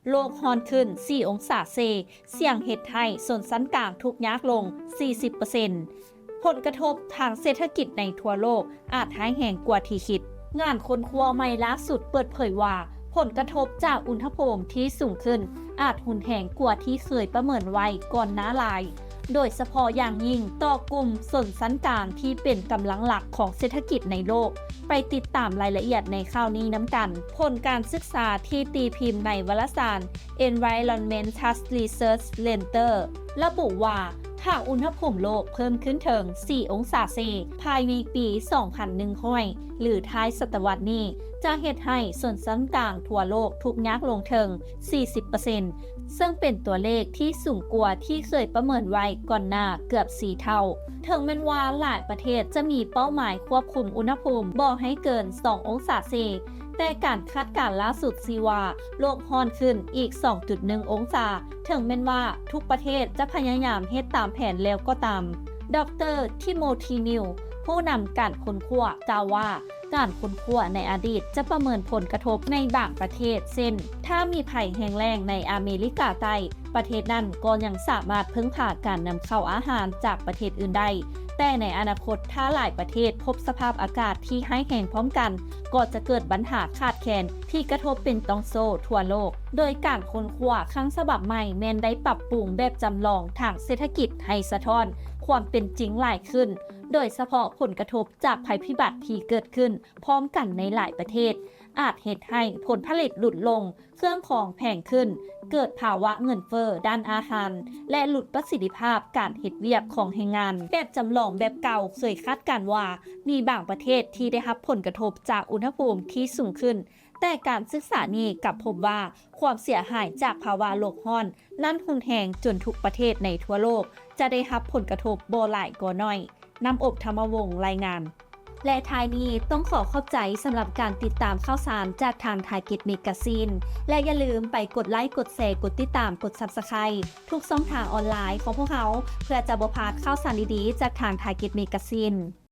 ໂລກຮ້ອນຂຶ້ນ ສີ່ ອົງສາເຊ ສ່ຽງເຮັດໃຫ້ຊົນຊັ້ນກາງທຸກຍາກລົງ ສີ່ສິບເປີເຊັນ. ຜົນກະທົບທາງເສດຖະກິດໃນທົ່ວໂລກອາດຮ້າຍແຮງກວ່າທີ່ຄິດ. ງານຄົ້ນຄວ້າໃໝ່ລ່າສຸດເປີດເຜີຍວ່າ ຜົນກະທົບຈາກອຸນຫະພູມທີ່ສູງຂຶ້ນອາດຮຸນແຮງກວ່າທີ່ເຄີຍປະເມີນໄວ້ກ່ອນໜ້າຫຼາຍ, ໂດຍສະເພາະຢ່າງຍິ່ງຕໍ່ກຸ່ມຊົນຊັ້ນກາງທີ່ເປັນກຳລັງຫຼັກຂອງເສດຖະກິດໃນໂລກ. ໄປຕິດຕາມລາຍລະອຽດໃນຂ່າວນີ້ນຳກັນ. ຜົນການສຶກສາທີ່ຕີພິມໃນວາລະສານ Environmental Research Letter ລະບຸວ່າ ຖ້າອຸນຫະພູມໂລກເພີ່ມຂຶ້ນເຖິງ ສີ່ ອົງສາເຊ ພາຍໃນປີ ສອງພັນໜຶ່ງຮ້ອຍ ຫຼື ທ້າຍສະຕະວັດນີ້ ຈະເຮັດໃຫ້ຊົນຊັ້ນກາງທົ່ວໂລກທຸກຍາກລົງເຖິງ ສີ່ສິບເປີເຊັນ ເຊິ່ງເປັນຕົວເລກທີ່ສູງກວ່າທີ່ເຄີຍປະເມີນໄວ້ກ່ອນໜ້າເກືອບສີ່ເທົ່າ. ເຖິງແມ່ນວ່າຫຼາຍປະເທດຈະມີເປົ້າໝາຍຄວບຄຸມອຸນຫະພູມບໍ່ໃຫ້ເກີນ ສອງ ອົງສາເຊ, ແຕ່ການຄາດການລ່າສຸດຊີ້ວ່າໂລກຮ້ອນຂຶ້ນອີກ ສອງຈຸດໜຶ່ງ ອົງສາ, ເຖິງແມ່ນວ່າທຸກປະເທດຈະພະຍາຍາມເຮັດຕາມແຜນແລ້ວກໍຕາມ. ດຣ Timothy New ຜູ້ນຳການຄົ້ນຄວ້າ ກ່າວວ່າ ການຄົ້ນຄວ້າໃນອະດີດຈະປະເມີນຜົນກະທົບໃນບາງປະເທດ ເຊັ່ນ ຖ້າມີໄພແຫ້ງແລ້ງໃນອາເມລິກາໃຕ້, ປະເທດນັ້ນກໍຍັງສາມາດເພິ່ງພາການນຳເຂົ້າອາຫານຈາກປະເທດອື່ນໄດ້, ແຕ່ໃນອະນາຄົດ ຖ້າຫຼາຍປະເທດພົບສະພາບອາກາດທີ່ຮ້າຍແຮງພ້ອມກັນ, ກໍຈະເກີດບັນຫາຂາດແຄນທີ່ກະທົບເປັນຕ່ອງໂສ້ທົ່ວໂລກ. ໂດຍການຄົ້ນຄວ້າຄັ້ງສະບັບໃໝ່ແມ່ນໄດ້ປັບປຸງແບບຈຳລອງທາງເສດຖະກິດໃຫ້ສະທ້ອນຄວາມເປັນຈິງຫຼາຍຂຶ້ນ, ໂດຍສະເພາະຜົນກະທົບຈາກໄພພິບັດທີ່ເກີດຂຶ້ນ ພ້ອມກັນໃນຫຼາຍປະເທດ ອາດເຮັດໃຫ້ຜົນຜະລິດຫຼຸດລົງ, ເຄື່ອງຂອງແພງຂຶ້ນ, ເກີດພາວະເງິນເຟີ້ດ້ານອາຫານ ແລະ ຫຼຸດປະສິດທິພາບການເຮັດວຽກຂອງແຮງງານ. ແບບຈຳລອງແບບເກົ່າເຄີຍຄາດການວ່າ ມີບາງປະເທດທີ່ໄດ້ຮັບຜົນກະທົບຈາກອຸນຫະພູມທີ່ສູງຂຶ້ນ, ແຕ່ການສຶກສານີ້ກັບພົບວ່າ ຄວາມເສຍຫາຍຈາກພາວະໂລກຮ້ອນນັ້ນຮຸນແຮງຈົນທຸກປະເທດໃນທົ່ວໂລກຈະໄດ້ຮັບຜົນກະທົບບໍ່ຫຼາຍກໍໜ້ອຍ. ນ້ຳອົບ ທຳມະວົງ ລາຍງານ. ແລະ ທ້າຍນີ້ຕ້ອງຂໍຂອບໃຈສຳລັບການຕິດຕາມຂ່າວສານຈາກທາງ Target Magazine ແລະ ຢ່າລືມໄປກົດໄລ, ກົດແຊ, ກົດຕິດຕາມ, ກົດ Subscribe ທຸກຊ່ອງທາງອອນລາຍຂອງພວກເຮົາ ເພື່ອຈະບໍ່ພາດຂ່າວສານດີໆຈາກທາງ Target Magazine.